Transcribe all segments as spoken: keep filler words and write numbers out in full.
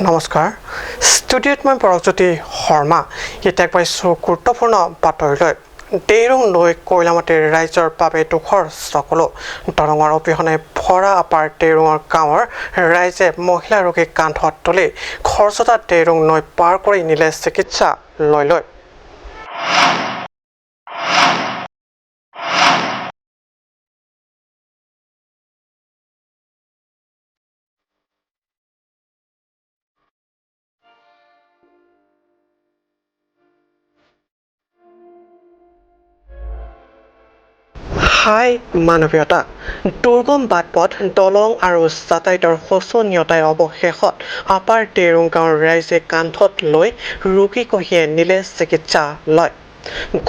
নমস্কাৰ। ষ্টুডিঅ'ত মই পৰকজ্যোতি শৰ্মা। এতিয়া পাইছো গুৰুত্বপূৰ্ণ বাতৰিলৈ। দেইৰং নৈ কইলামাটি ৰাইজৰ বাবে দুখৰ চকুলো। দলঙৰ অবিহনে ভৰা আপাৰ দেইৰঙৰ গাঁৱৰ ৰাইজে মহিলা ৰোগী কান্ধত তুলি খৰচতা দেইৰং নৈ পাৰ কৰি নিলে চিকিৎসা লয়লৈ। হাই মানৱীয়তা। দুৰ্গম বাট পথ, দলং আৰু যাতায়াতৰ শোচনীয়তাই অৱশেষত আপাৰ দেইৰং গাঁৱৰ ৰাইজে কান্ধত লৈ ৰোগী কঢ়িয়াই নিলে চিকিৎসালয়।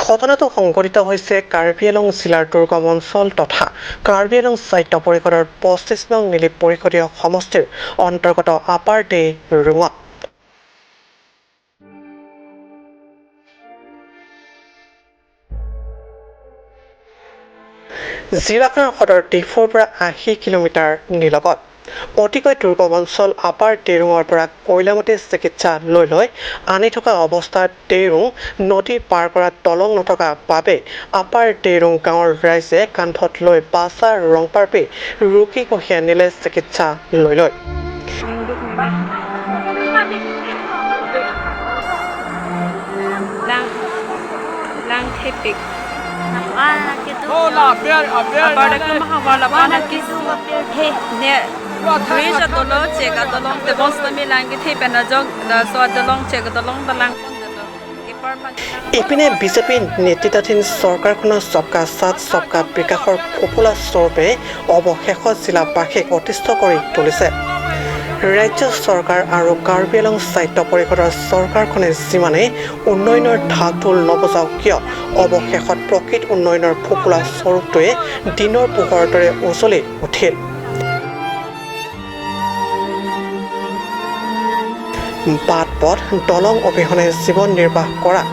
ঘটনাটো সংঘটিত হৈছে কাৰ্বি আংলং জিলাৰ দুৰ্গম অঞ্চল তথা কাৰ্বি আংলং স্বায়ত্ত পৰিষদৰ পঁচিছ নং নিলিপ পৰিষদীয় সমষ্টিৰ অন্তৰ্গত আপাৰ দেইৰঙত। জিলাখনৰ সদৰ ডিফুৰ পৰা আশী কিলোমিটাৰ নিলগত। অতিকৈ দুৰ্গম অঞ্চল আপাৰ দেইৰঙৰ পৰা কইলামাটি চিকিৎসালয়লৈ আনি থকা অৱস্থাত দেইৰং নদী পাৰ কৰা দলং নথকা বাবে আপাৰ দেইৰং গাঁৱৰ ৰাইজে কান্ধত লৈ বাছা ৰংপাৰপি ৰোগী কঢ়িয়াই নিলে চিকিৎসালয়লৈ। Lang, lang thepik. Oh, la, ber, a, ber, abar la, dak la. Mahavar la, la, pana la, kisu. He, ne. Bridge adolo, chek adolo, tebon sitame lang kethe pen ajok, laso adolong, chek adolong, ta lang pon dolo. Kepar pan. ইপিনে বিজেপি নেতৃত্বাধীন চৰকাৰখনৰ সবকা সাথ সবকা বিকাশৰ ফোঁপোলা স্বৰূপে অৱশেষত জিলাবাসীক অতিষ্ঠ কৰি তুলিছে। ৰাজ্য চৰকাৰ আৰু কাৰ্বি আংলং স্বায়ত্ত পৰিষদৰ চৰকাৰখনে যিমানে উন্নয়নৰ ঢাক ঢোল নবজাওক কিয়, অৱশেষত প্ৰকৃত উন্নয়নৰ ফোঁপোলা স্বৰূপটোৱে দিনৰ পোহৰৰ দৰে উজ্বলি উঠিল। বাট পথ দলং অবিহনে জীৱন নিৰ্বাহ কৰা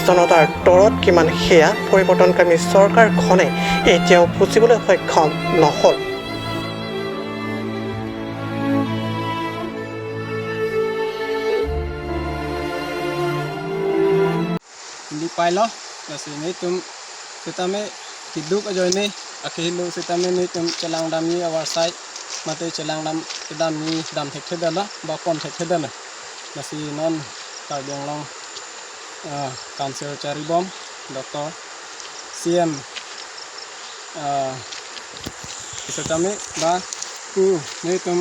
জনতাৰ দৰত কিমান সেয়া পৰিৱৰ্তনকামী চৰকাৰখনে এতিয়াও বুজিবলৈ সক্ষম নহ'ল। Hindi pailo, lasi nelitum sitame keduk ajoine, akehelo sitame nelitum chelangdamji avarsai, mate chelang dam kedamji dam thekthedetlo, ba pon thekthedetlo. Lasi non Karbi Anglong, ah, Council charibom, Doctor C M, ah, sitame ba pu nelitum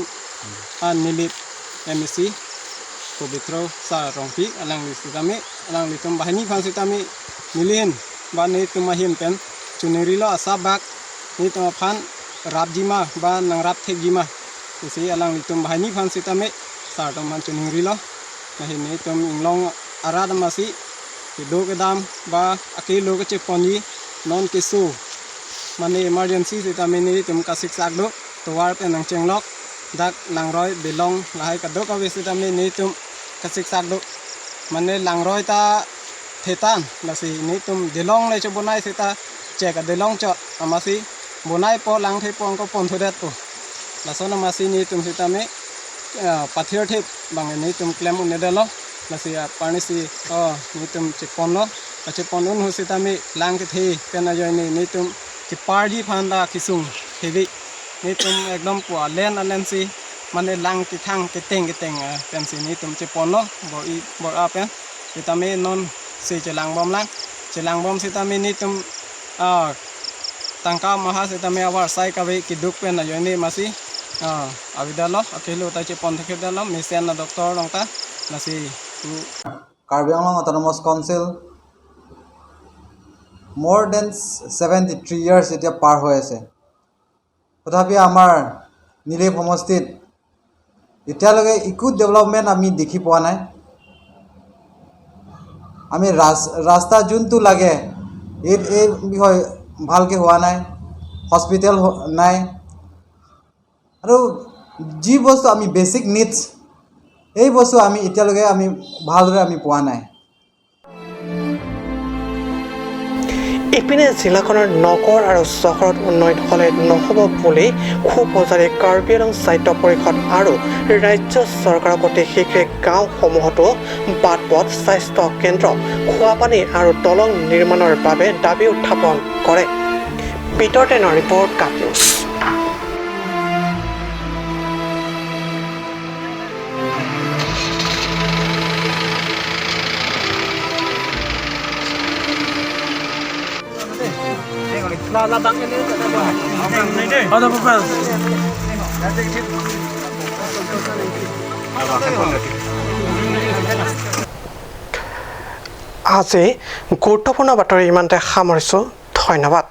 an Nilip M A C, Pobitro Sar Rongpi, alangli sitame, alanglitum banghini aphan sitame nelihin, ba nelitum ahin pen choningrilo asap bak, nelitum aphan rapji ma, ba nangrap thekji ma. Isi alanglitum banghini aphan sitame, sar atum aphan choningrilo. Lahin nelitum inglong arat amatsi, keduk kedam, ba akehelo kacheponji, non keso. Mane emergency sitame nelitum kasiksak do, tovar pen nangchenglok, dak langroi, belong, lahai kadokave sitame nelitum kasiksak do. Mane langroi ta thetan, lasi nelitum delong le chobonai seta chek adelong chot, amatsi bonaipo langthepo angko ponthudetpo. Lason amatsi nelitum sitame, ah, pathir thip bang nelitum klem un-edetlo, lasi aparni si, oh, nelitum cheponlo, kachepon un ahut sitame lang kethe pen ajoine nelitum keparji aphan ta kesung heavy. Nelitum ekdom pu alen alen si, mane lang kethang keteng keteng, eh, pensi nelitum cheponlo, bor-i bor-a pen. Sitame non si chelangbomlang, chelangbom sitame nelitum, ah, tangka maha sitame avarsai kave keduk pen ajoine amatsi, ah, avedetlo, akehelo ta chepon thekthedetlo, mesen a-doctor along ta, lasi tu Karbi Anglong Autonomous Council more than seventy three years এতিয়া পাৰ হৈ আছে। তথাপি আমাৰ নিলিপ সমষ্টিত এতিয়ালৈকে একো ডেভেলপমেণ্ট আমি দেখি পোৱা নাই। আমি ৰাস-, ৰাস্তা যোনটো লাগে, এই, এই বিষয়ে ভালকৈ হোৱা নাই, হস্পিটেল হ-, নাই। আৰু যি বস্তু আমি বেচিক নিডছ, এই বস্তু আমি এতিয়ালৈকে আমি ভালদৰে আমি পোৱা নাই। ইপিনে জিলাখনৰ নগৰ আৰু চহৰত উন্নয়ন হ'লে নহ'ব বুলি ক্ষোভ উজাৰি কাৰ্বি আংলং স্বায়ত্ত পৰিষদ আৰু ৰাজ্য চৰকাৰৰ প্ৰতি শীঘ্ৰে গাঁওসমূহতো বাট পথ, স্বাস্থ্য কেন্দ্ৰ, খোৱা পানী আৰু দলং নিৰ্মাণৰ বাবে দাবী উত্থাপন কৰে। পিটাৰ টেনৰ ৰিপৰ্ট, কাট নিউজ। আজি গুৰুত্বপূৰ্ণ বাতৰি ইমানতে সামৰিছো। ধন্যবাদ।